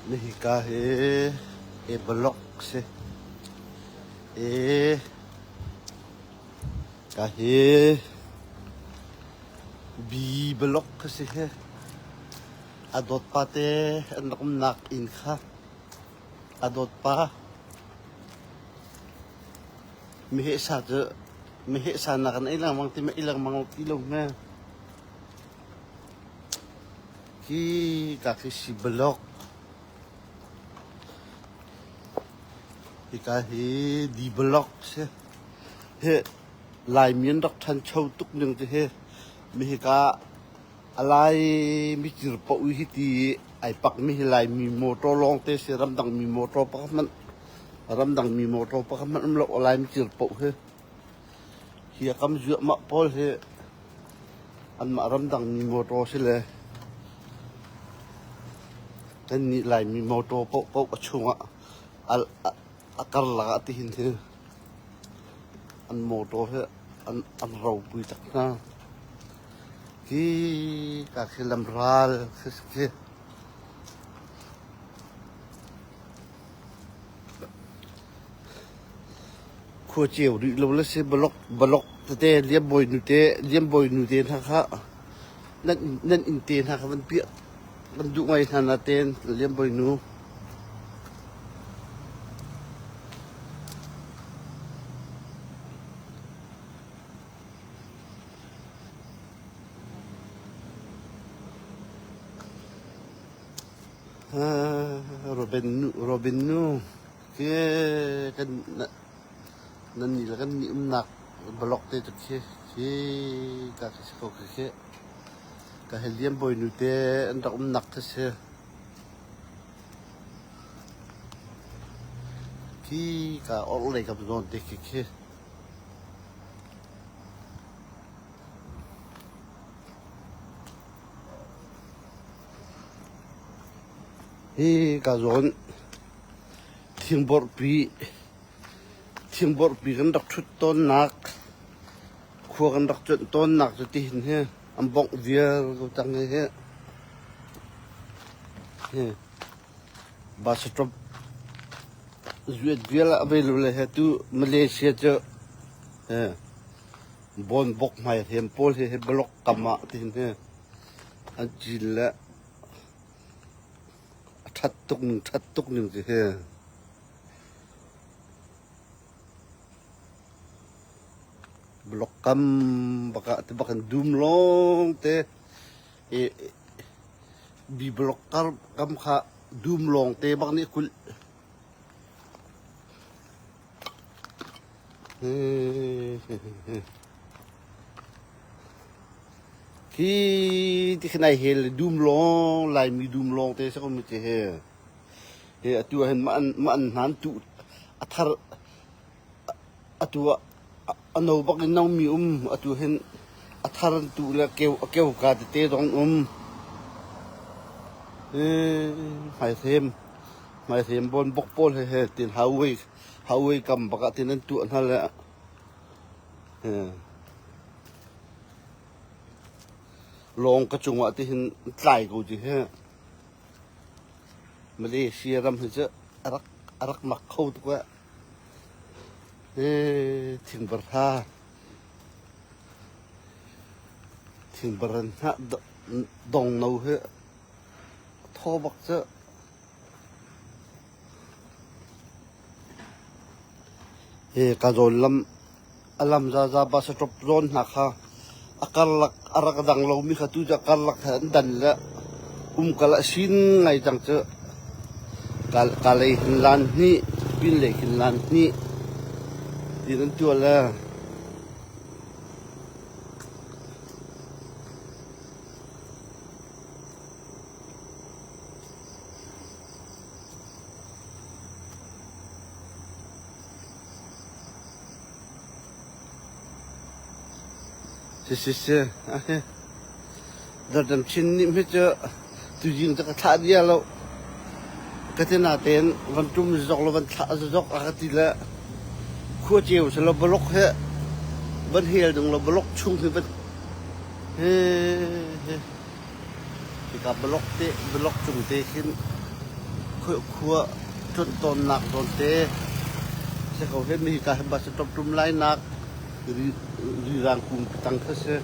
Hika hi A block si. A ka hi B block ka si hi. A dawt pa te an rak umnak inn kha a dawt pa meheh sa cu meheh sa nak an ei lengmang ti ma ei lengmang ti lo hme. Hi ka khi si block. Hika hi D block si. Hi Laimi an rak ṭhancho tuk ning ti hi mi hika a lai micir paoh hi ti ai pak mi hi Laimi motor lawng te si ramdang mi motor pakhat hmanh ramdang mi motor pakhat hmanh um lo a lai micir paoh hi hi a kam zuahmah pawl hi Anmah ramdang mi mawṭaw si le kannih Laimi mawṭaw paohpaoh a chungah a karlak ah tihin hi an mawṭaw hi an ropui tak hna. Hi ka khi lamral khi si khi. Khua ceu rih lo le si balok balok tete liambawi nu te liambawi nu te hna kha nan nan inn te hna kha van piah van duh ngai hna na ten liambawi nu. Robin nu Robin nu khi kan nan nih le kan nih umnak blog te cu khi khi ka khi si ko khi khi ka he liam bawi nu te an rak umnak khi si khi ka orhlei kam zawn te khi khi. Hi ka zawn thingborhpi thingborhpi kan rak ṭhut tawnnak khua kan rak cuanh tawnnak cu tihin hi an bongh viar ko cang hi. Hi bus stop zuat vial a available he tu Malaysia cu bawnbok hmai hem pawl hi hi block kam ah tihin hi an cin le a ṭhat tuk ning ṭhat tuk ning ti hi. Block kam bak ah ti bak in dum lawng te i bi block kar kam kha dum lawng te bak nih kulh. Hi ti khin ai hel dum lawng Laimi dum lawng te si ko mi ti hi. Hi atu ah hin mah an mah an hnan tu a thar atu ah a no bak in no mi um atu hin a thar an tu le keu a keu ka tete zong um. Hi hmaithem hmaithem bon bok pawl he he tin highway highway kam bak ah tin an tuah hna le Lawng ka cungah tihin tlai ko ti hi. Malaysia ram hi cu a rak a rak mak kho tuk eh. Hi thingbar tha. Thingbar an hnah dong no hi thaw bak cu. Hi ka zawn lam a lam zaza bus stop zawn hna kha a karlak a rak dang lomi kha tu cu a karlak he an dan le umkal a sin ngai cang cu. Ka lei hin lan hnih, pin lei khin lan hnih tiin an tuah le Si si si. Dardam chin nih hme cu tuzing cu ka thlah dia lo. Ka ti natein van tum zok lo van thlah zok a ka ti le khua ceu se lo balok he van hel ding lo balok chung hi van he he. Hika blok te blok cung te khin. Khua ṭuanh tawnnak zawnte si ko he hika hi bus stop ṭum lainak rirang kung tang kha si.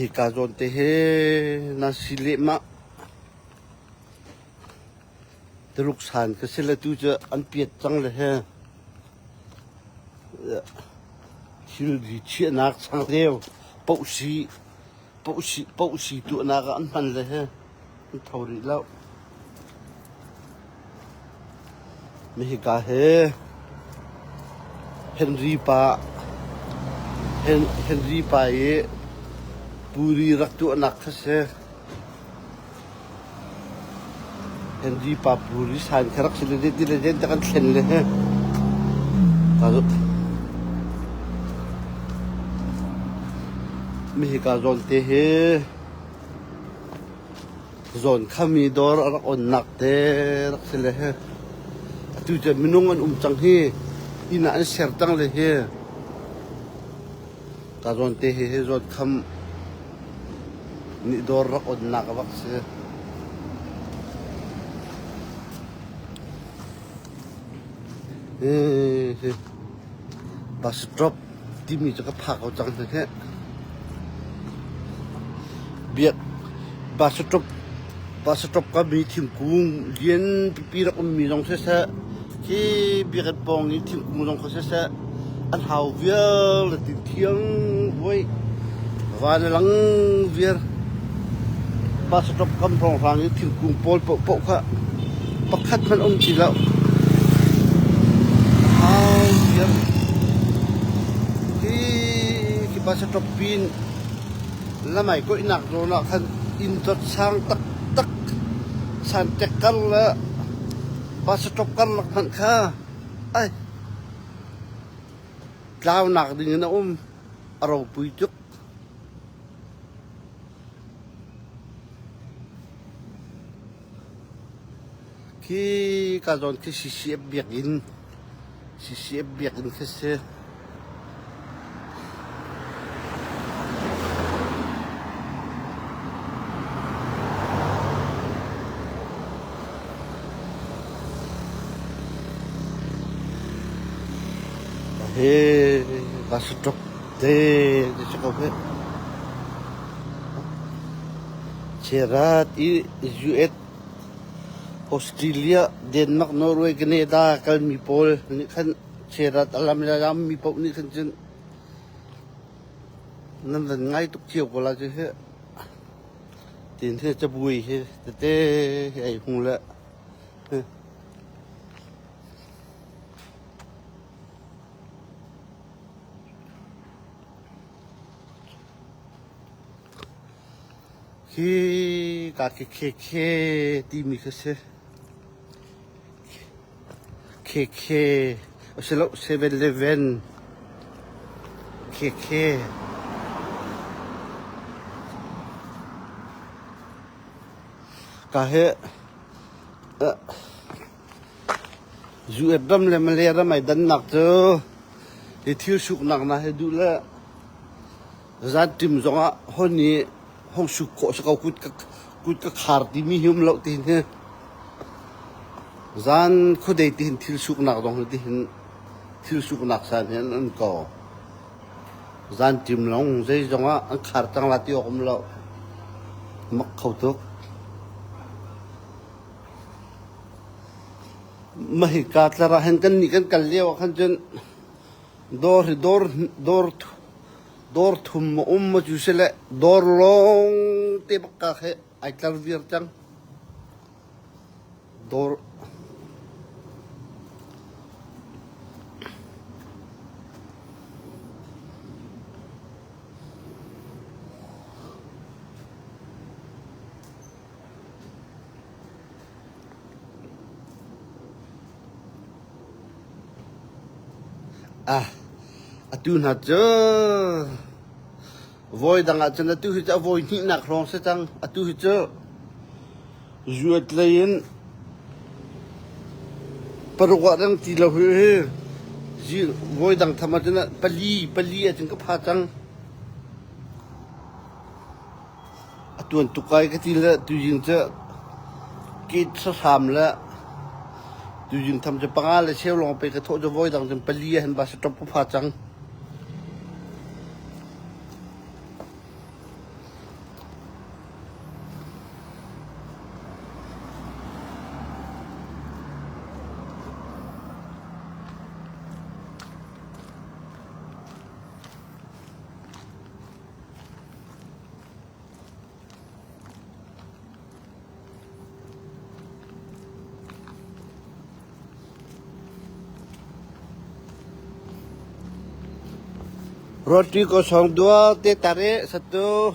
Hika zawnte hi na si lehmah. Tuluk san ka si le tu cu an piat cang le he thilri chiahnak changreu pohsi pohsi pohsi tuahnak ah an hman le he an tho rih lo. Hika hi Henry pa Henry pa i puri rak tuahnak kha si. Henry pa puri san kha rak si le ti le den kan thlen le he. Mi hika zawn te hi zawn khami dawr a rak onnak te rak si le he. Atu cu minung an um cang hi inn ah an ser cang le hi. Ka zawn te hi hi zawn kham nih dawr rak onnak a bak si. Hi bus stop timi cu ka phak ko cang hna Biak bus stop bus stop ka mi thingkung lian pipi rak ummi zong siseh khi biakinn pawng i thingkung zong kha siseh an hau vial ti thiang vuai van a lang viar bus stop kam hrawnghrang i thingkung pawl paohpaoh kha pakhat hmanh um ti lo hau viar hi khi bus stop pin lamai koihnak zawn ah khan inn dot sang taktak santek kar le bus stop karlak hmanh kha ai tlaunak ding in a um a ropui tuk. Khi ka zawn khi CCF biakinn CCF biakinn khi si. Hi bus stop te ti si ko hih. Cherat i US, Australia, Denmark, Norway, Canada kalmi pawl nih khan Cherat a lam le rammi paoh nih khan cun nan van ngai tuk cio ko lai cu hih. Tin hi cabuai hi tete hi ai hung le Hi ka khi khe timi kha si. KK asilo 7-Eleven KK ka hi US ram le Malay ram ai dannak cu hi thil suknak na he duh le zanṭim zongah hon i hong suk khawh si ko kut ka kut ka khar timi hi um lo ti hin zan khuadei ti hin thil suknak zong hi ti hin thil suknak san hi an ko zan ṭim long zei zong ah an khar cang la ti awk um lo mak kho tuk mahika tlar ah hin kan nih kan kal lio ah khan cun dawr hi dawr dawr Dawr thum maw um maw cu si le dawr lawng te bak ka khi ai tlar viar cang. Dawr Ah, atu hna cu voi dang ah cun atu hi cu a voi hnihnak hrawng si cang. Atu hi cu zuat lei in. Paruk ah dang ti lo hi hi voi dang tham ahcun pali pali ahcun ka pha cang. A tuan tuk ai ka ti le tuzing cu ke hram le tuzing tham cu panga le cheu lawng pe ka thawh cu voi dang cun pali ah hin bus stop ka pha cang. Roti kosong dua teh tarik satu.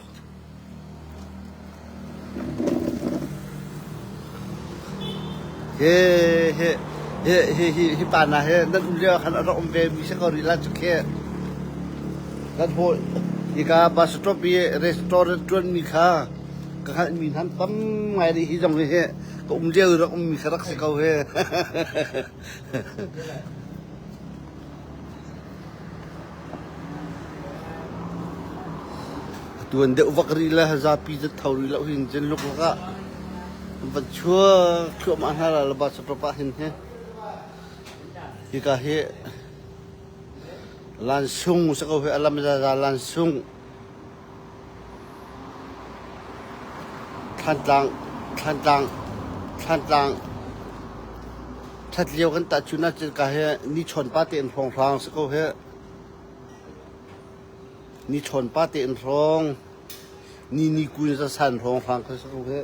He he he he hi hi pa na he nan um lio khan a rak um ve mi si ko rih la cu khi. Kan hawi hika bus stop i restaurant ṭuan mi kha ka hngalh mi hna tam ngai rih hi zong hi ka um lio i rak um mi kha rak si ko hi. Tuan deuh vak rih le zapi cu tho rih lo hin cun luklak ah van chuak thluahmah hna la le bus stop ah hin hi. Hika hi Lansung si ko hi a lam zaza lansung. Thlantlang, Thlantlang, Thlantlang. That lio kan tahchun ahcun ka hi ni chawn pa tein hrawnghrang si ko hi. Ni chawn pa tein hrawng. Ni ni kun za san hrawnghrang kha si ko hi.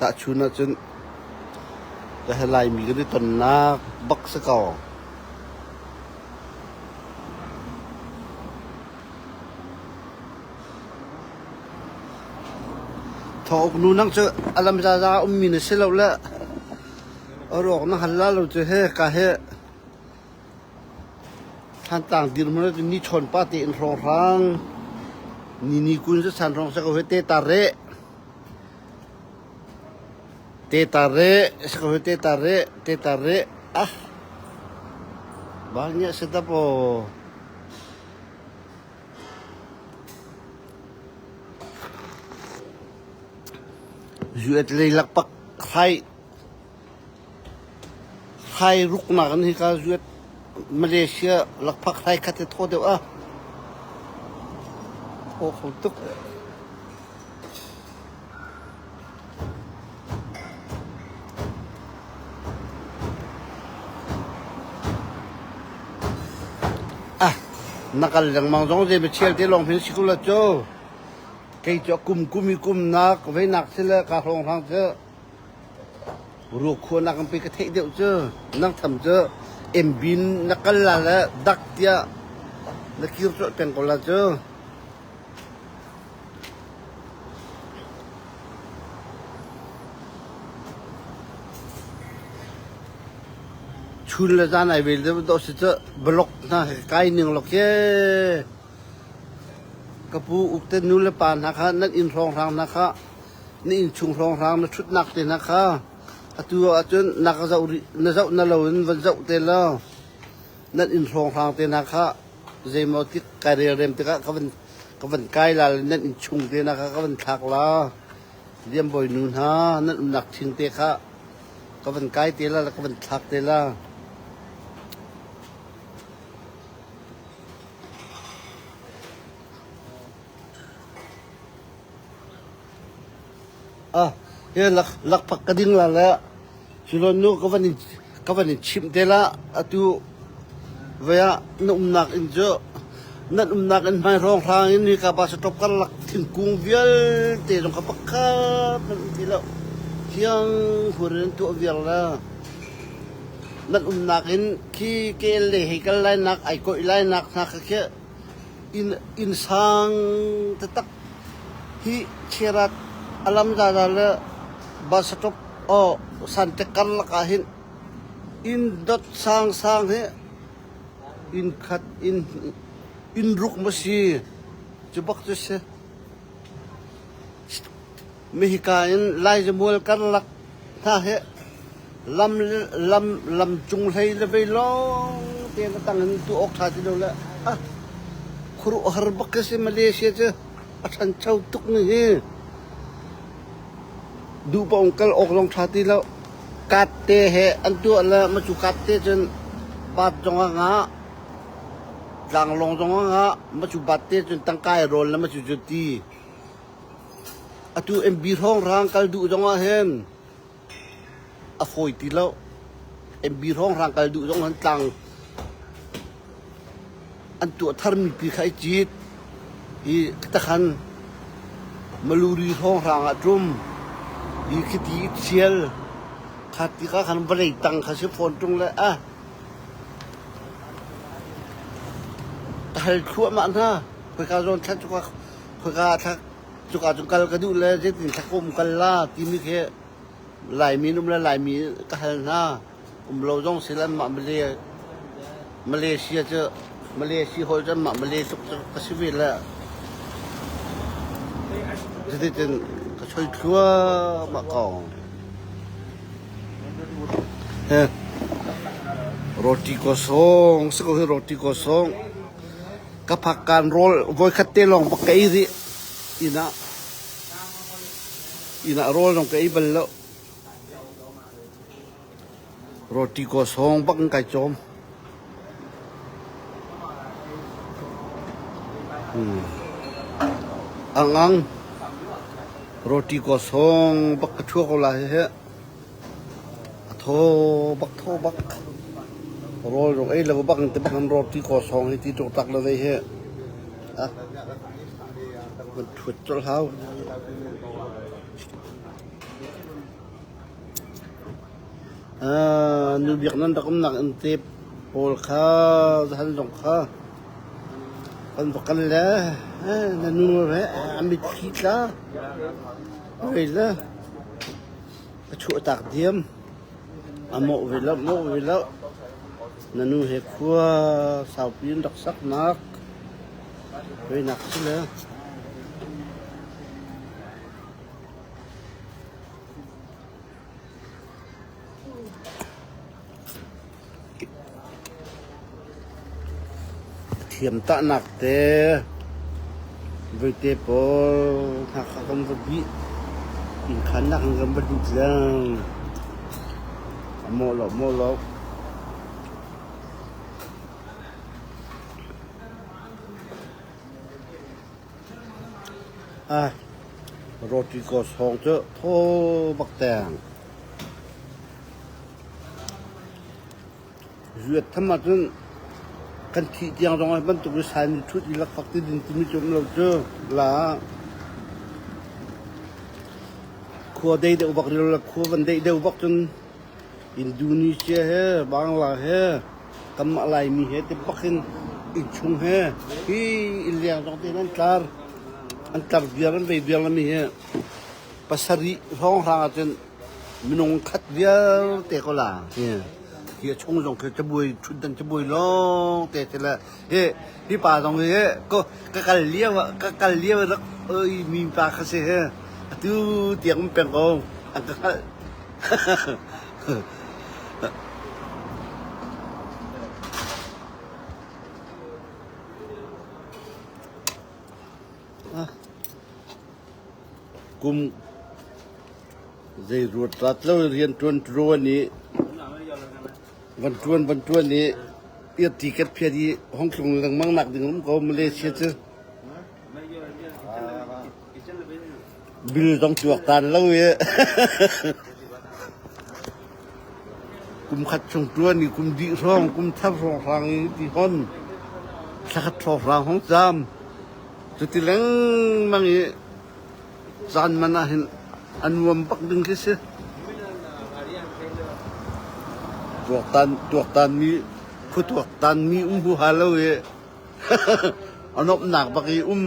Tahchun ahcun ka he Laimi kan i tonnak bak si ko. Thawk nu nang cu a lam zaza ummi na si lo le a ruak na hal la lo cu he ka he Thantlang dirhmun ah cun ni chawn pa tein hrawnghrang ni ni kun cu san hrawng sa ko he te ta re te ta re sa ko he te ta re te ta re ah banyak sedap oh US lei lakpak hai Hai ruknak in hika zuat Malaysia lakphak hai khat hi thaw deuh ah. Thaw kho tuk. Ah, na kal lengmang zong zei chial te lawng hin sikul la cu. Kei cu kum kum i kum nak vei nak si le ka hrawng hrang cu Ruakhua nak in pei ka theih deuh cu nang tham cu embin na kal la le dak tiah na kir colh peng ko la cu. Chun le zan ai vel deuh dawh si cu blok hna kai ning lok ye. Ka pu ukte nu le pa hna kha nan inn hrawnghrang hna kha na innchung hrawnghrang na ṭhutnak te hna kha atu ahcun na ka zoh rih na zoh na lo in van zoh te law nan inn hrawnghrang te hna kha zeimaw tik kai relrem tikah ka van ka van kai la le nan innchung te hna kha ka van thlak la liambawi nu hna nan umnak thing te kha ka van kai te la le ka van thlak te la. Ah, hi lak lakphak ka ding la le culon nu ka van in ka van in chimh te la atu vei ah na umnak inn cu nan umnak inn hmai hrawnghrang in hika bus stop karlak thingkung vialte zong kha pakhat nan um ti lo thiang hur in tuah viar la nan umnak in khi kel le hei kal lai nak ai koih lai nak hna kha khi Inn inn sang taktak hi Chirat a lam zaza le bus stop aw Santek karlak ah hin inn dot sangsang hi inn khat inn inn ruk maw si cu bak cu si. Mihika in Laizamual karlak hna hi. Lam lam lam cung hlei le vei lawng te na tang in tu awk ṭha ti lo le ah khuaruahhar bak ka si Malaysia cu a ṭhancho tuk ni hi. Duh paoh kal awk zong ṭha ti lo. Kat te he an tuah le macu kat te cun bat zong a ngah, tlanglawng zong a ngah, macu bat te cun tangka i rawl le macu cu ti. Atu MB hrawnghrang kal duh zong ah hin a fawi ti lo. MB hrawnghrang kal duh zong hin tlang an tuah tharmi pi kha i cit i takhan Maluri hrawnghrang ah ṭum i khiti i ṭhial kha ti ka khan vawlei tang kha si fawn ṭung le ah ka hal thluahmah hna. Khoika zawn thla cuka khoika thla cuka cun kal ka duh le zeitin thla ka um kal la timi khi Laimi an um le Laimi ka hal hna. Um lo zong si le anmah Malay Malaysia cu Malaysia hawi cu anmah Malay tluk cu ka si ve le cuticun ka choi thluahmah ko. Roti kosong si ko hi roti kosong. Ka phakkan rawl voikhat te lawng bak ka ei rih. Inn ah inn ah rawl zong ka ei bal lo. Roti kosong bak in kai cawm. Hmm. Ang ang roti kosong bak ka thua ko la he he. A thaw bak thaw bak. Rawl rong ei lo bak te bak in roti kosong hi ti tuk tak lo ve he. Ah. Kan thuat colh hau. Nu biak nan rak umnak inn te pawl kha zahan zong kha kan va kal le na nu he a mitthli tla rei le a chuahtak diam a mawh ve lo mawh ve lo na nu he khua saupi in rak saknak venak si le Thiamtahnak te voite pawl hna kha kan va bih. Innkhannak in kan va lut leng. A mawh lo mawh lo. Ah, roti kaw sawng cu thaw bak teng. Zuat tham ahcun kan thih tiang zong ah bantuk i saimi ṭhut i lakphak ti din timi cu um lo cu la. Khua dei deuh bak rilo le khua van deih deuh bak cun Indonesia he Bangla he kanmah Laimi he ti bak in innchung he hi innleng zong te an tlar an tlar viar an vei viar lami hi pasarih hrawnghrang ahcun minung khat vialte ko la hi hi a chung zong khi cabuai ṭhutdan cabuai lawng te te le hi hi pa zong hi ko ka kal lio ka kal lio rak oi mi pa kha si he atu tiang um peng ko an ka hngalh Kum zei ruat rat lo rian ṭuan ṭuan i van ṭuan van ṭuan i irti kat phiat i hong tlung lengmang nak ding um ko Malaysia cu. Bil zong tuaktan lo i kum khat chung ṭuan i kum dih hrawng kum thar hrawnghrang i ti hon thla khat hrawnghrang hong caam cuti lengmang i caan man ah hin a nuam bak ding khi si. Tuaktan tuaktan mi khua tuaktan mi um huha lo i a nuamhnak bak i um.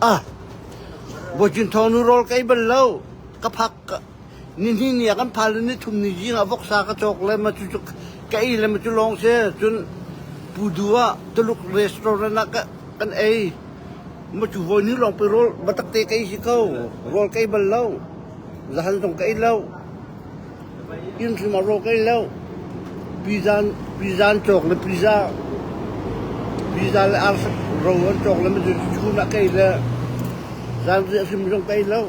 Ah, Bawi Thawng nu rawl ka ei bal lo. Ka phak ni hnih ni ah kan phal i ni thum ni zing ah voksa ka cawk le ma cu ka ei le ma cu lawng si. Cun Pudu ah Tuluk restaurant ah kan ei. Ma cu voi ni lawng pe rawl batak te ka ei si ko. Rawl ka ei bal lo. Zahan zong ka ei lo. Inn hrim ah rawl ka ei lo. Pizza pizza an cawk le pizza pizza le arsa ro an cawk le ma chun ah ka ei le zan riah hrim zong ka ei lo.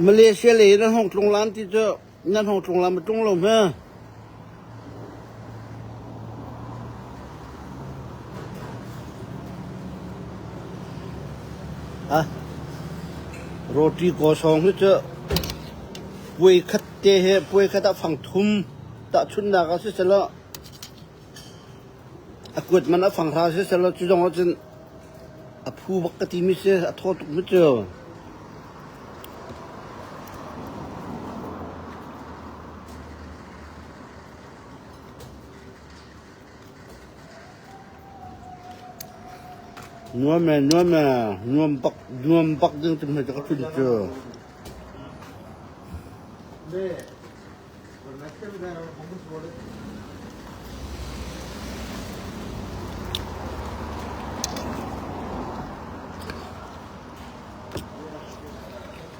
Malaysia lei in an hong tlung lan ti cu nan hong tlung lan ma tlung lo hme. Ah, roti kawsawng hi cu puai khat te he puai khat ah fang thum tahchunhnak ah siselaw a kuat man a fang hra siselaw cu zong ahcun a phu bak ka timi si a thaw tuk mi cu. Nuam e nuam e nuam bak nuam bak ding tu hme ka tlun cu.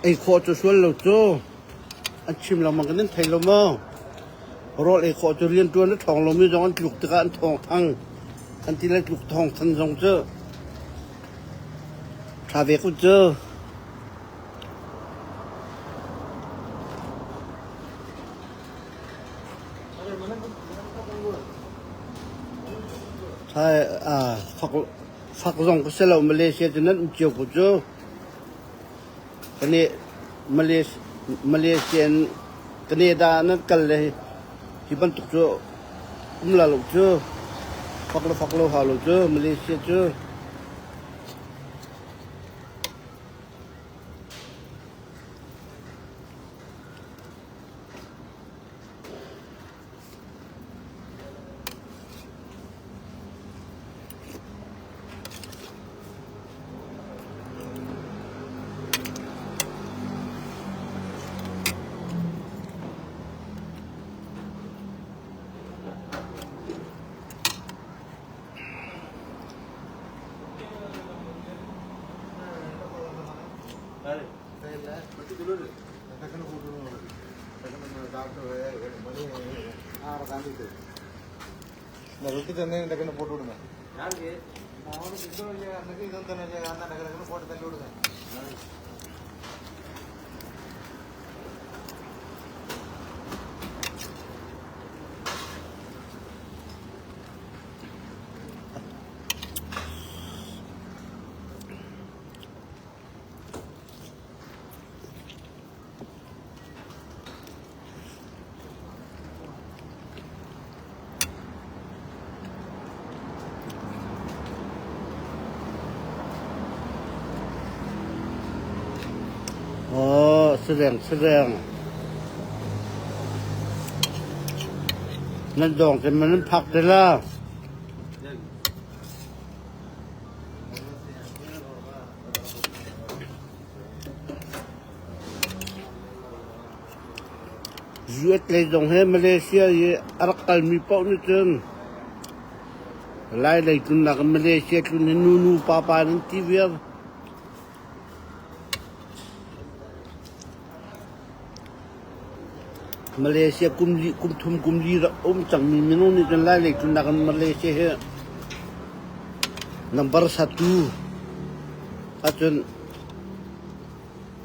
Ei khawh cu sual lo cu. An chim lengmang kan in thei lo maw? Rawl ei khawh cu rianṭuan a ṭhawng lomi zong an tluk tikah an thawng thang. An ti le tluk thawng than zong cu ṭha ve ko cu. Fak fak zong ka si lo Malaysia cu nan um cio ko cu. Kan i Malaysia in Canada nan kal le hi bantuk cu um la lo cu. Fak le fak lo hau lo cu Malaysia cu. Aw, sareng sareng. Nan dawng te man nan phak te la. US lei zong he Malaysia i a rak kalmi paoh nih cun Lai lei tlunnak in Malaysia tlun hi nunu papa nan ti viar. Malaysia kum li kum thum kum li rak um cangmi minung nih cun Lai lei tlunnak in Malaysia hi number satu ahcun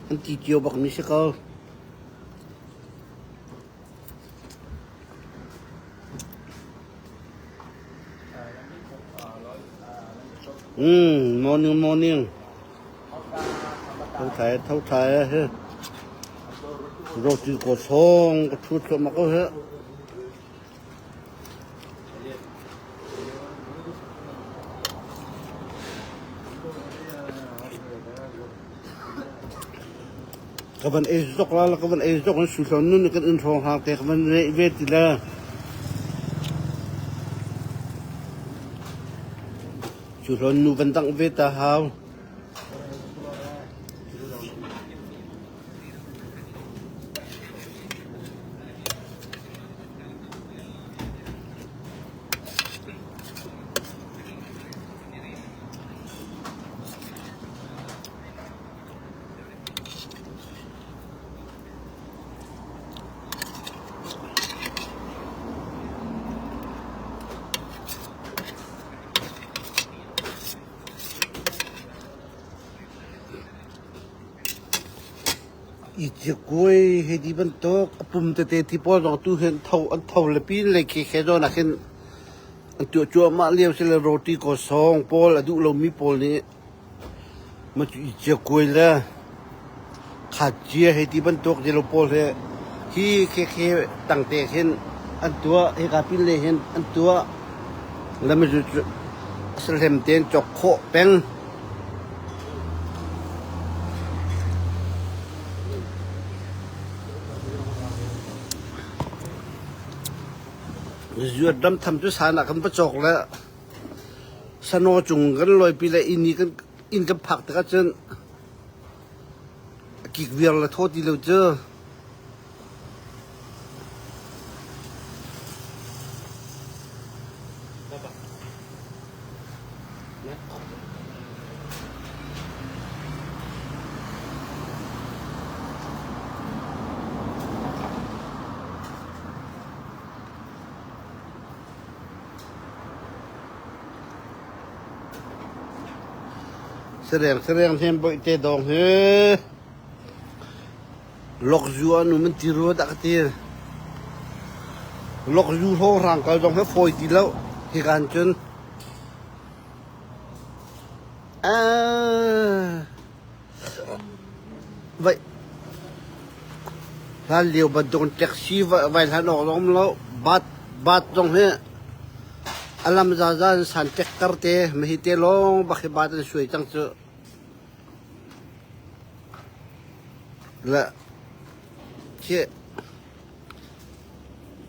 an ti cio bakmi si ko. Morning morning. Tho thai tho thai he. Roti ko song ka thu thluahmah ko he. Ka van ei zok la ka van ei zok in suhlon nun kan in hrawng hang te ka van reh ve ti le. Suhlon nu van dangh ve ta hau. I ciakuai hei ti bantuk a pum tete ti pawl zong tu hin tho an tho le pin lei khi khe zawn ah khin an tuah cuahmah lio si le roti kawsawng pawl a duh lomi pawl nih ma cu i ciakuai le kha cia hei ti bantuk jelo pawl hi hi khe khe tangte khin an tuah hika pin lei hin an tuah le ma cu sahlem tein cawk khawh peng. Zuat ram tham cu san ah kan va cawk le sanaw cung kan lawipi le inn i kan inn kan phak tikah cun a kik viar le thaw ti lo cu. Sareng sareng hen boihte dawng hi Lokzu an um an ti rua dah ka ti. Lokzu hrawnghrang kal zong hi fawi ti lo. Hikan cun vai hlan lio bantuk in taxi vai hlan awk zong um lo. Bat bat zong hi a lam zaza in san tek kar te mahi te lawng bak hi bat an suai cang cu. Le khi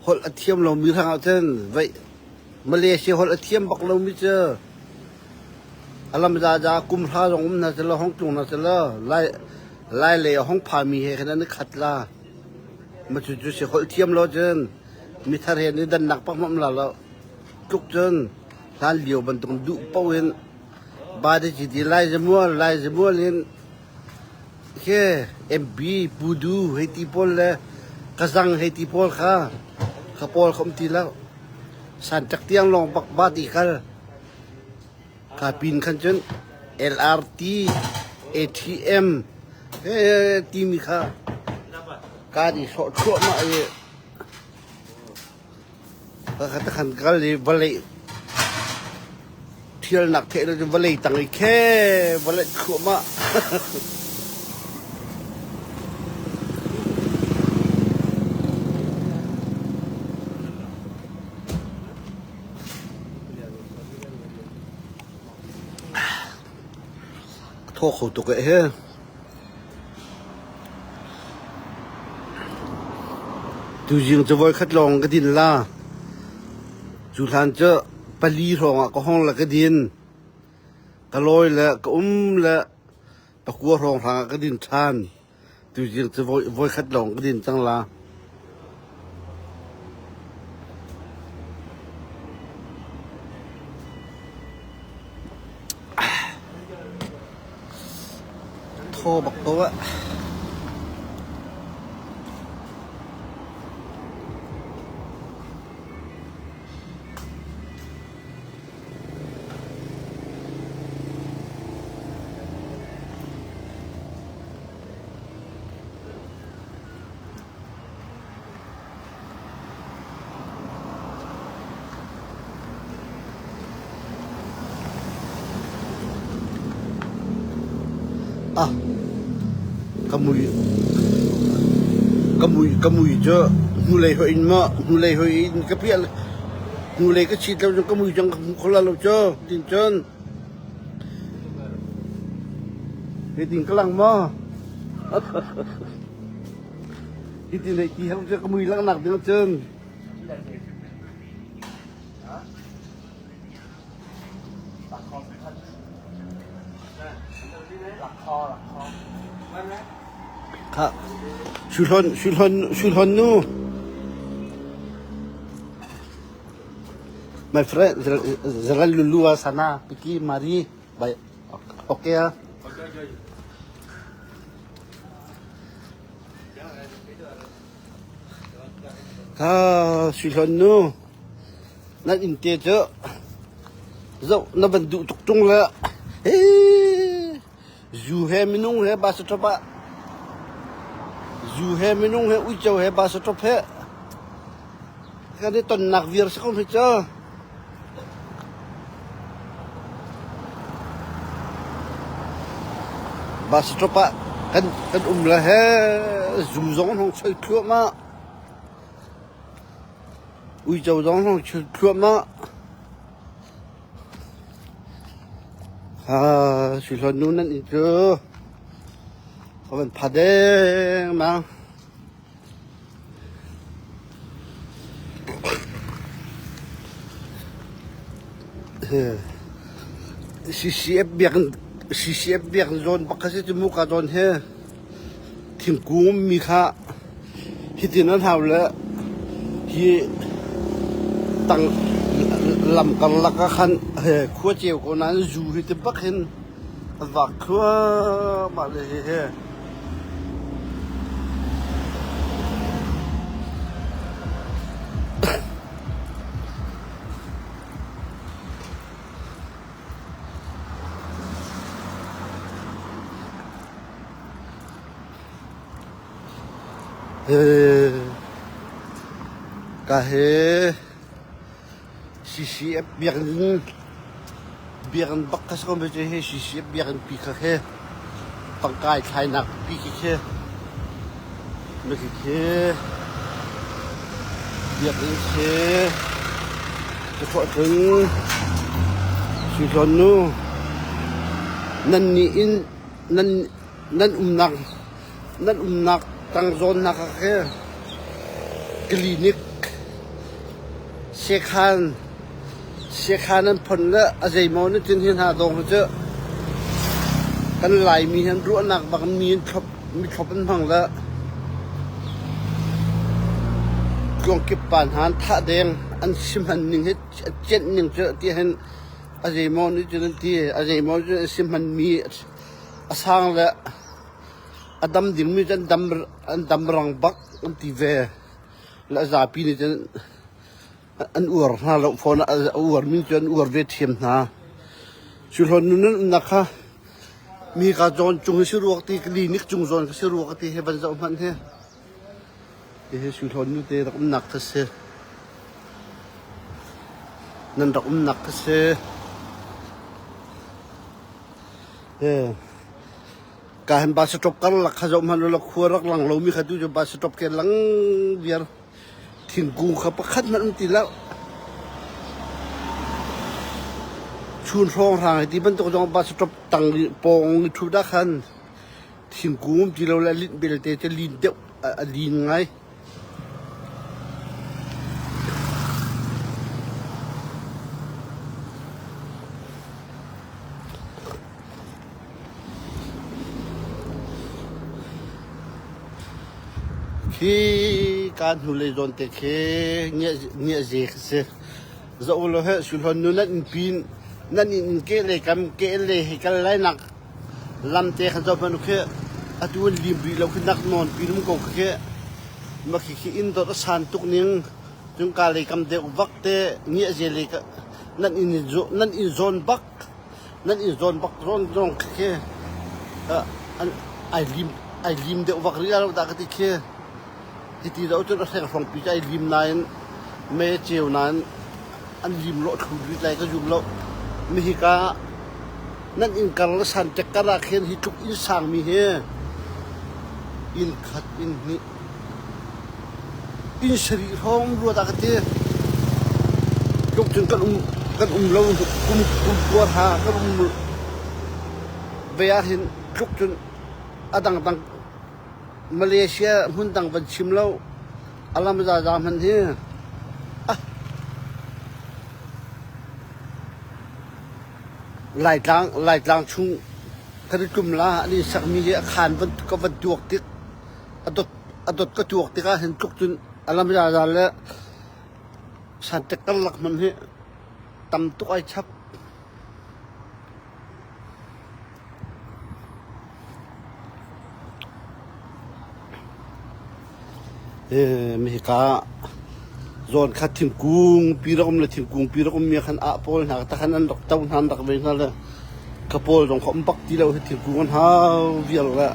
holh a thiam lomi hrangah cun veih Malaysia holh a thiam bak lomi cu a lam zaza kum hra zong um hna selaw hong tlung hna selaw lai lai lei a hong phami he khan an i khat la. Ma cu cu si holh thiam lo cun mithar he ni dannak pak hmam la lo tluk cun hlan lio bantuk duh paoh in Badachiti Laizamual Laizamual in khi MB Pudu hei ti pawl le Kazang hei ti pawl kha kha pawl kha um ti lo. Santak tiang lawng bak ba ti kal. Kha pin khan cun LRT ATM he timi kha ka di sawh thluahmah i Ka khan kal i vawlei ṭhialnak theh lo cun vawlei tang i khe vawlei thluahmah. A thaw kho tuk eh he. Tuzing cu voikhat lawng ka din la. Cu hlan cu pali hrawng ah ka hong le ka din. Ka lawi le ka um le pakua hrawng hrang ah ka din ṭhan. Tuzing cu voikhat lawng ka din cang la. Thaw bak ko ah. Ah, ka mui ka mui ka mui cu hnulei hoih in maw hnulei hoih in ka piah hnulei ka chit lo cun ka mui cang ka hmu kho la lo cu tin cun hitin ka lang maw Hitin hei ti hau cu ka mui langhnak ding cun. Kha Suhlon Suhlon Suhlon nu My friend Zaral Lulu sana Piki Mari Bye Okay ah Kha Suihlawn nu nan inn te cu zoh na van duh tuk ṭung le zu he minung he bus stop ah. Zu he minung he uico he bus stop he kan i tonnak viar si ko hme cu. Bus stop ah kan kan um le he zu zong an hung choi thluahmah. Uico zong an hung choi thluahmah. Ha, Suihlawn nu nan inn cu ka van pha dengmang. CCF biakinn CCF biakinn zawn bak kha si cu muka zawn hi thingkung ummi kha hitin an hau le hi tang lam karlak ah khan khua ceu ko nain zu hi ti bak hin a vak thluahmah le hihi. Ka hi CCF biakinn biakinn bak kha si ko mi cu hi CCF biakinn pi kha khi tangka i thlainak pi khi khi mi khi khi biakinn khi Cukhawh cun Sui Nu nan nih in nan nan umnak nan umnak tang zawnnak ah khi clinic sekhan sekhan an phon le a zeimaw na tin hi hna dawng hi cu kan Laimi hi an ruahnak bak mi an thlop mi thlop an hmang le tluangkip pa hna an thah deng an si hman ning hi a cenh ning cu ti hin a zeimaw nih cun an ti a zeimaw cu an si hman mi a sang le a dam dingmi cu an dam an dam rang bak an ti ve le a zapi nih cun an uar hna lo fawn a uarmi cu an uar ve ṭhiam hna. Cu hlawn nun an umnak kha mi ka zawn cung hi si ruak ti clinic cung zawn ka si ruak ti he van zoh hmanh hi. Hihi Suihlawn nu te rak umnak kha si. Nan rak umnak kha si. Ka hin bus stop karlak kha zoh hmanh ulaw khua rak lang lomi kha tu cu bus stop ke lang viar. Thingkung kha pakhat hmanh um ti lo. Chun hrawng hrang hi ti bantuk zong bus stop tang pawng i ṭhut ah khan thingkung um ti lo le a linh belte cu lin deuh a lin ngai. Khi kaa hnulei zawn te khi ngiahze khi si. Zoh ulaw heh Suihlawn nu nan innpi nan inn ke lei kam ke lei hei kal lai nak lam te kha zoh hmanh u khi atu an lim rih lo khi nak nawn pi um ko khi mah khi khi inn dot a san tuk ning cun ka lei kam deuh vak te ngiahze lei nan inn nan inn zawn bak nan inn zawn bak zawn zong khi an ai lim ai lim deuh vak rih lo dah ka ti khi hiti zoh cun a hreng hrawng pi cu ai lim nain mei a ceu nain an lim lawh thlu rih lai ka zum lo mi hika nan inn kar le san tek kar ah khin hi tluk inn sangmi hi inn khat inn hnih Inn sarih hrawng rua dah ka ti. Tluk cun kan um kan um lo kum kum kua hra kan um ve ah hin tluk cun a dangdang Malaysia hmun dang van chim lo a lam zaza hman hi ah Laitlang Laitlang chung kan i tlum la an i sakmi hi a khaan van ka van tuak tik A dot a dot ka tuak tikah hin tluk cun a lam zaza le santek karlak hmanh hi tam tuk ai chap. Hika zawn kha thingkung pi rak um le thingkung pi rak um mi khan ah pawl hna ta khan an rak to hna an rak ve hna le ka pawl zong kha um bak ti lo hi thingkung an hau vial le.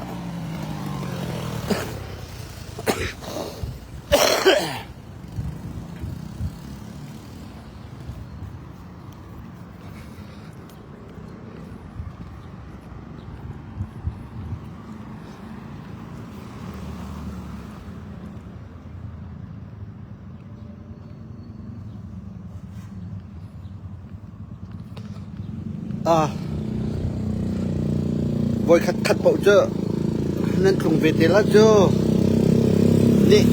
Ah, voikhat khat paoh cu nan tlung ve te la cu. Nih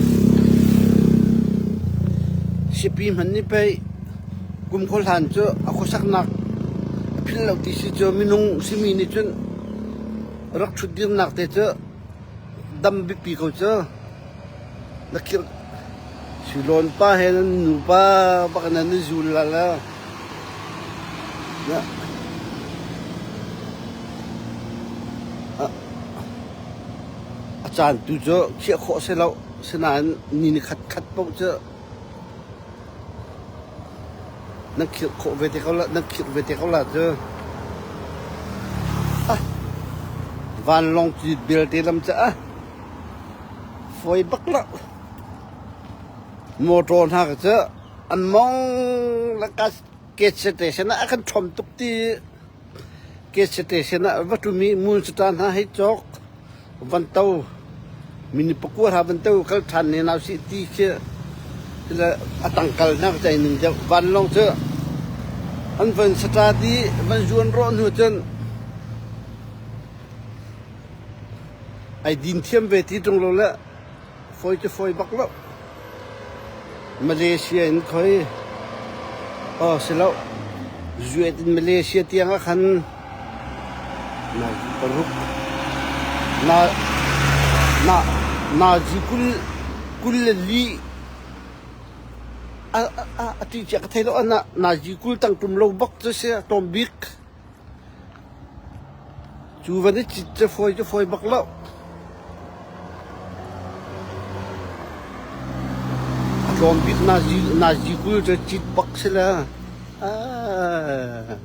siapi hmanh nih pei kum khua hlan cu a khuasaknak a philh lo ti si cu minung simi nih cun rak ṭhutdirnak te cu dam biapi ko cu. Na khirh Silawn pa he nan nupa bak nan i zul la la. Na a caan tu cu khiah khawh si lo. Sinain ni ni khat khat paoh cu nan khirh khawh ve te ko la, nan khirh ve te ko la cu. Ah, vanlawng cit belte lam cu ah fawi bak lo. Motor hna ka cu an mong le ka gas station ah a kan ṭhawm tuk ti gas station ah va ṭumi mulcata hna hei cawk van to mini pakua hna van to kal ṭhan ne nau sih ti khi a tangkal hna ka cai ning deuh vanlawng cu an van start i van zuan rawh hnu cun ai din thiam ve ti ṭung lo le Fawi cu fawi bak lo. Malaysia in khoi aw si lo. Zuet in Malaysia tiang ah khan na paruk na na nazi kul kul le li a a a ti cia ka thei lo na nazi kul tang tum lo bak cu si tlawm bik. Cu van i cit cu fawi cu fawi bak lo. A tlawm bik nazi 20 cu cit bak si le. Ah.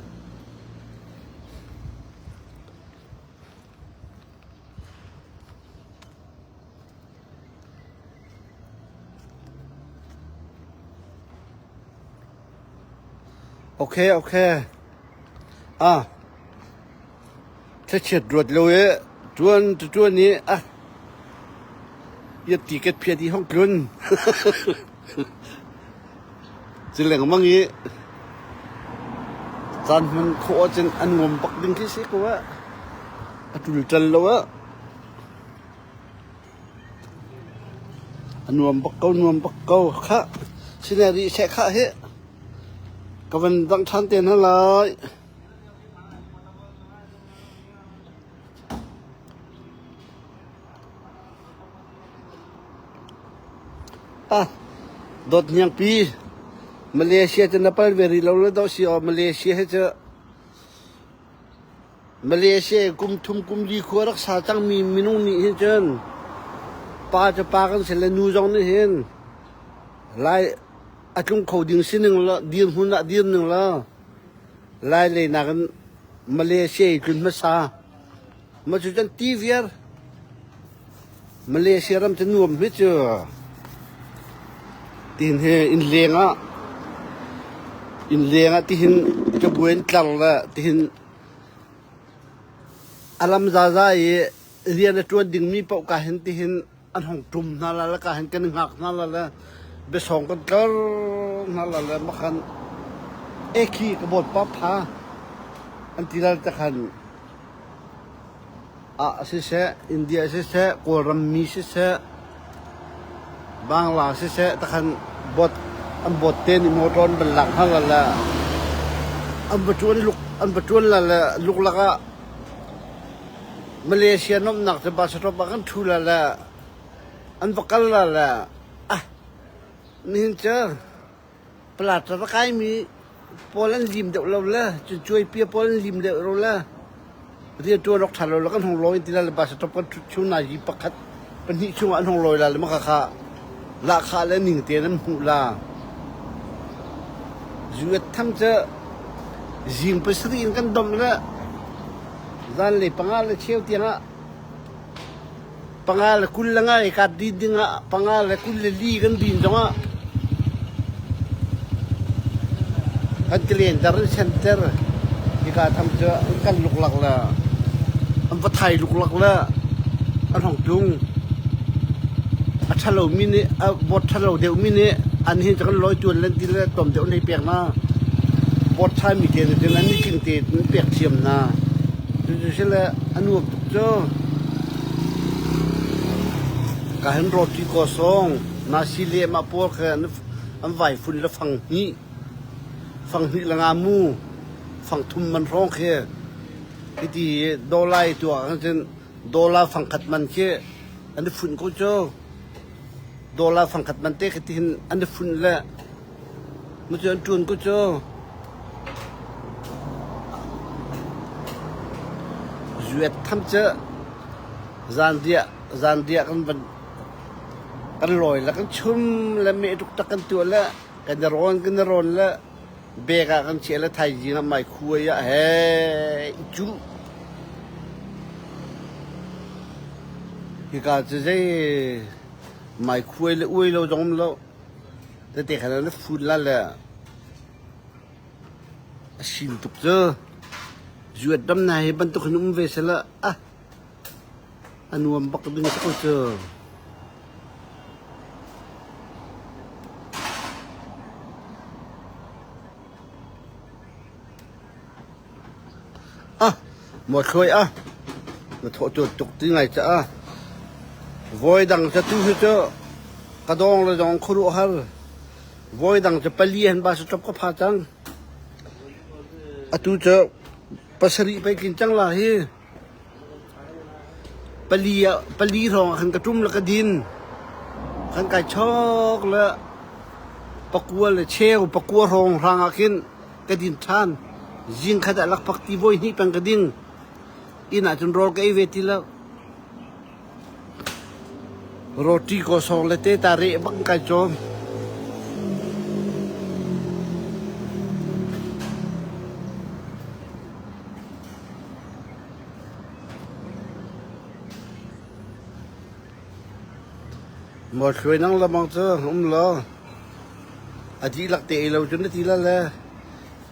Okay, okay. Ah, thlachiat ruat lo i ṭuan tu ṭuan i ah iat ti ket phiat i hong tlun. Cu lengmang i caan hman khawh ahcun an ngom bak ding khi si ko ah. A ṭulṭal lo ah. A nuam bak ko, nuam bak ko. Khah, sine rih seh khah hi. Ka van dangh ṭhan te hna lai. Ah, dawt hniangpi. Malaysia cu na pal ve rih lo le dawh si aw Malaysia hi cu Malaysia i kum thum kum li khua rak sa cangmi minung nih hin cun pa cu pa kan si le nu zong nih hin Lai a tlung kho ding sining la dirhmun ah dir ning la Lai lei nakin Malaysia i tlun hmasa ma cu cun ti viar Malaysia ram cu nuam hi cu tihin hi inn leng ah inn leng ah tihin cabuai in tlar le tihin a lam zaza i rian a ṭuan dingmi paoh ka hin tihin an hong ṭum hna la le ka hin kan i hngak hna la le biasawng kan tlar hna la le makhan ekhi ka bawipa pha an ti la te khan ah siseh, India siseh, Kawlram mi siseh, Bangla siseh takhan bot an bot te nih motor an van lak hna la le an va ṭuan luk an va ṭuan la le luklak ah Malaysia nomnak cu bus stop ah kan ṭhu la le an va kal la le ah nihin cu Palatra va kaimi pawl an lim deuh lo le cucuaipia pawl an lim deuh lo le rianṭuan awk ṭha lo le kan hung lawi ti la le bus stop kan ṭhut chung nazi pakhat pahnih chungah an hung lawi la le maka kha lahkhah le ning tein an hmuh la. Zuet tham cu zing pasarih in kan domh le zanlei panga le cheu tiangah Panga le 20 le ngai kat din dingah panga le 24 kan din zongah kan kilenter an center hika tham cu an kan luklak le an va thai luklak le an hong tlung a ṭhalomi nih a vote ṭhalo deuhmi nih an hin cu kan lawi tuan len ti le tlawm deuh an hei pek hna. Pawt ṭhaimi te nih cun an nitling te in pek thiam hna. Cucu si le a nuam tuk cu. Ka hin roti kaw sawng nasi lehmah pawl kha an vai fun le fang hnih. Fang hnih le nga mu. Fang thum man hrawng khi. Hiti dollar i tuah ahcun cun dollar fang khat man khi an i funh ko cu. Dollar fang khat man te khi tihin an i funh le Mucu an ṭuan ko cu. Zuet tham cu zanriah zanriah kan van kan lawi le kan chum le meh tuk kan tuah le kan i rawn kan i rawn le bek ah kan chiah le thaizing ah mai khuai ah he i cuh. Hika cu zei mai khuai le uai lo zong um lo. Tete khan na fun la le a sim tuk cu. Zuat dam na hi bantuk hin um ve sela ah a nuam bak ding si ko cu. Ah, maw thluai ah na thawh tu tuk ti ngai caah voi dang ca tu hi cu ka dawng le dawng khuaruahhar voi dang cu pali han ba stop ka pha cang atu cu pasarih pei tlin cang la hi Pali ah pali hrawng ah khan ka ṭum le ka din. Khan kai chok le pakua le cheu pakua hrawng hrang ah khin ka din ṭhan. Zing khat ah lakphak ti voi hnih peng ka ding. Inn ah cun rawl ka ei ve ti lo. Roti kawsawng le teta reh bak kai cawm. Mawhluai nang lamang cu um law a dihlak te ei lo cun na ti la le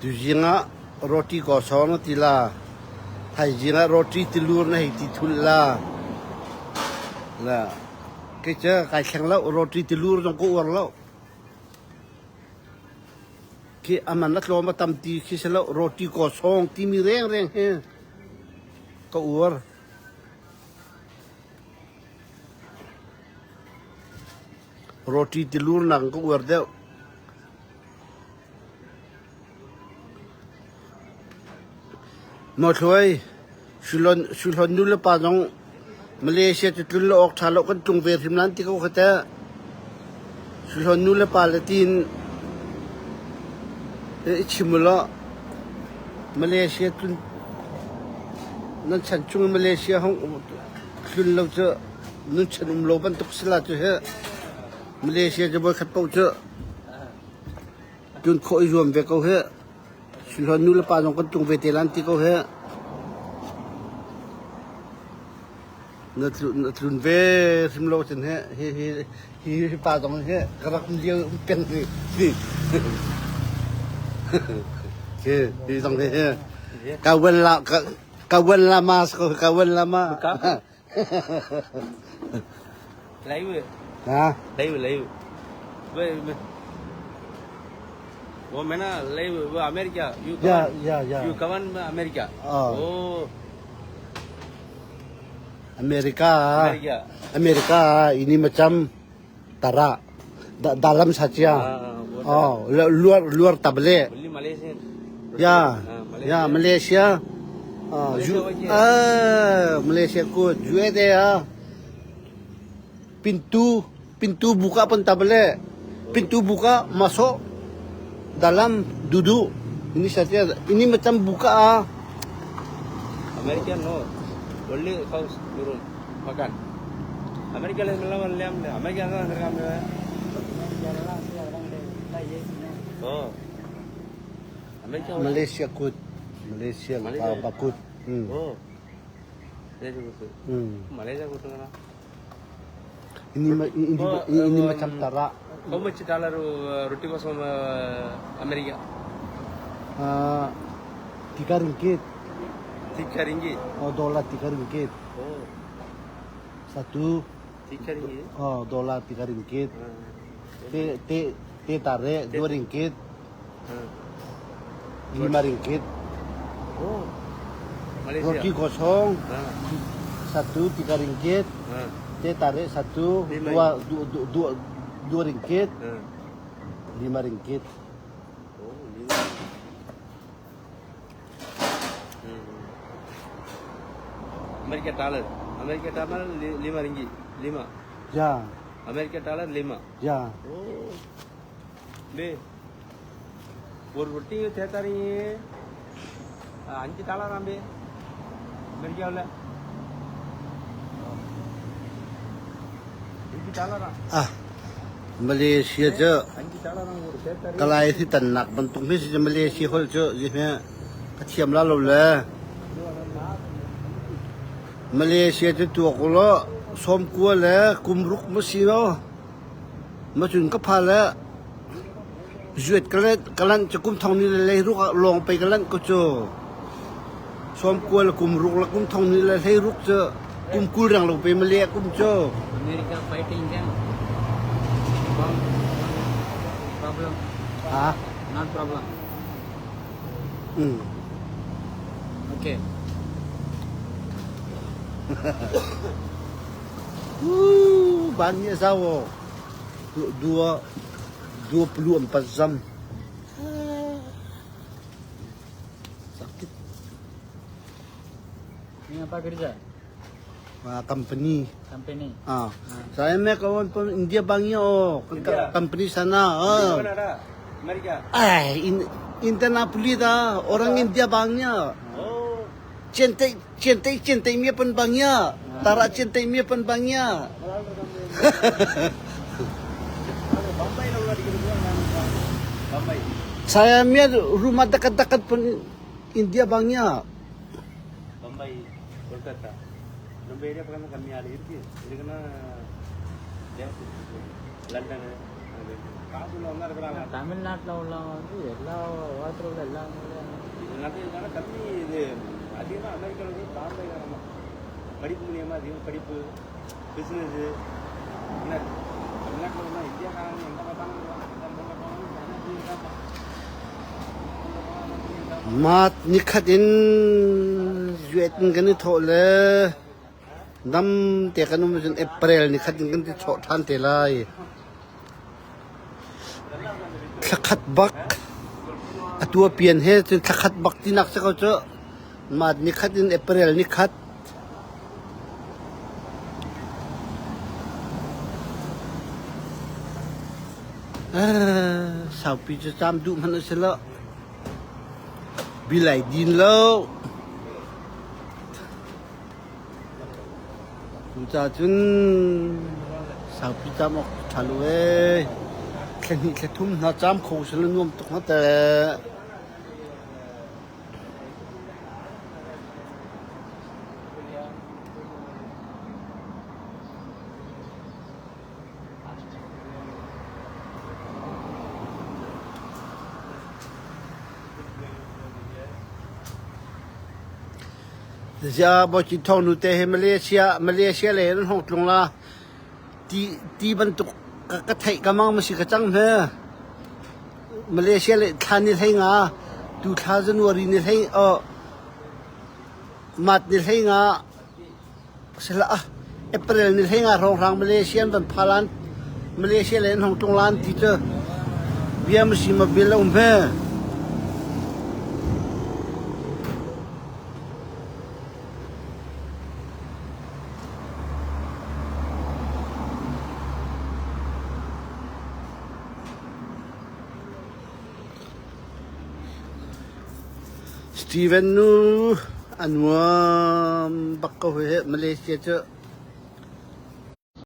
tuzing ah roti kawsawng na ti la thaizing ah roti tilur na hei ti thul la la kei cu kai thleng lo roti tilur zong ka uar lo Khi a man a tlawm a tam ti khi si lo roti kawsawng timi rengreng hi ka uar. Roti tilur nak ka uar deuh. Mawthluai, Suhlon nu le pa zong Malaysia cu tlun lo awk ṭha lo kan tlung ve hrim lan ti ko kha teh. Suhlon nu le pa le tiin i chim u law Malaysia tlun nan chan chung Malaysia hong tlun lo cu nun chan um lo bantuk si la cu hi Malaysia cu voikhat paoh cu tlun khawh i zuam ve ko hi. Suhlon nu le pa zong kan tlung ve te lan ti ko hi. Na tlun ve hrim lo cun hi hi hi hi pa zong hi ka rak um lio um peng hi. Hi hi zong hi hi. Kawan la kawan lama kawan lama. Live Ha? Live live वो मैं ना live वो America you Ya ya ya. You come on America Ah. Oh Amerika. Amerika. Amerika ini macam tara dalam saja. Ah, Oh, luar luar tak boleh. Only Malaysian Ya. Ah, Ya, Malaysia. Ah, Malaysia ju, okay. ah, Malaysia kot. Jual dia. Pintu pintu buka pun tak boleh. Pintu buka masuk dalam duduk. Ini saja. Ini macam buka ah. America no only house room makan அமெரிக்கால இதெல்லாம் இல்லையா America தான் வந்திருக்காங்க ஓ America Malaysia kot. Malaysia Malaysia. bakut. Hmm. O Malaysia கொடுத்து Hmm. Malaysia கொடுத்துங்கண்ணா Ini ini, Oh, ini, ini macam tara. How much dollar roti kosong America Uh, tiga ringgit. Tiga ringgit Oh, dolar tiga ringgit. O Satu tiga ringgit oh, dolar tiga ringgit. Teh teh teh tarik dua ringgit. Lima ringgit. Oh. Malaysia. Roti kosong. Ah. Satu tiga ringgit. Ah. Teh tarik satu Lima. dua dua dua, dua, dua ringgit. Ah. Lima ringgit. Oh, lima. Hmm. America dollar. America dollar lima ringgit. Lima. Ya, America dollar lima. ya. Oh. டேய் ஒரு ரொட்டியும் சேர்த்தாரீங்க 5 dollar ஆம்பே அமெரிக்காவில் 5 டாலரா Ah, Malaysia cu 5 டாலரா ஒரு சேர்த்தாரு Kalay si tannak bantuk mi si Malaysia holh cu zihme ka thiam la lo le. Malaysia cu tuak ulaw 90 le kum ruk ma si lo. Ma cun ka pha le zuet ka le ka lanh cu kum thong ni le 16 ah lawng pei ka lanh ko cu. 90 le kum ruk le kum thong ni le 16 cu kum 20 reng lo pe Malay kum cu. America fighting them. Bomb. Problem. Ha? Not problem. Okay. Ban ni a zau aw. Dua 24 jam. Sakit. Ini apa kerja? Company. Company. Ah. Saya me kawan pun India bangnya oh. India. Company sana. Ah. Canada America Ay, in, Indianapolis dah. Orang India bangnya. Oh Cintai cintai cintai mi pun bangnya. Tara cintai mi pun bangnya. பம்பாயில் உள்ள அடிக்கிறது Bombay Saya mi rumah dekat-dekat pun India bangnya. Bombay Kolkata நம்ம ஏரியா பக்கம் கம்மி ஆள் இருக்கு இதுக்குன்னா ஜாஸ்தி இருக்கு. லண்டனு அது காசு உள்ளவங்க தான் இருக்கிறாங்க தமிழ்நாட்டில் உள்ளவங்க வந்து எல்லா உலகத்தில் உள்ள எல்லா இது நடந்ததுனால கம்மி இது அதிகமாக அமெரிக்காவில் வந்து பாம்பே காரணமாக படிப்பு மூலியமாக அதிகமாக படிப்பு பிஸ்னஸ்ஸு என்ன தமிழ்நாட்டில் உள்ள இந்தியாக்காரங்க எங்கே பார்த்தாலும் வருவாங்க. எந்த மூலையில் போனாலும் தமிழ்நாட்டுல இருக்காங்க. Mat nikhat in zuet in kan i thawh le dam te kan um cun April nikhat in kan ti thawh ṭhan te lai. Thlakhat bak atu a pian he cun thlakhat bak tinak si ko cu. Mat nikhat in April nikhat. Saupi cu caam duh hmanh a si lo. Bilai din lo. Cucaah cun saupi caam awk ṭha lo ee. Thla hnih thla thum hna caam kho si lo nuam tuk hnga teh. Zia Bawi Thawng nu te he Malaysia Malaysia lei an hong tlung la. Ti ti bantuk ka ka theih ka mang ma si ka cang hme. Malaysia le thla ni hlei nga tu thla January ni hlei mat ni hlei nga sila ah April ni hlei nga hrawng hrang Malaysia an van phalan Malaysia le an hong tlung lan ti cu bia ma si ma bil a um hme. Steven nu a nuam bak ko he Malaysia cu.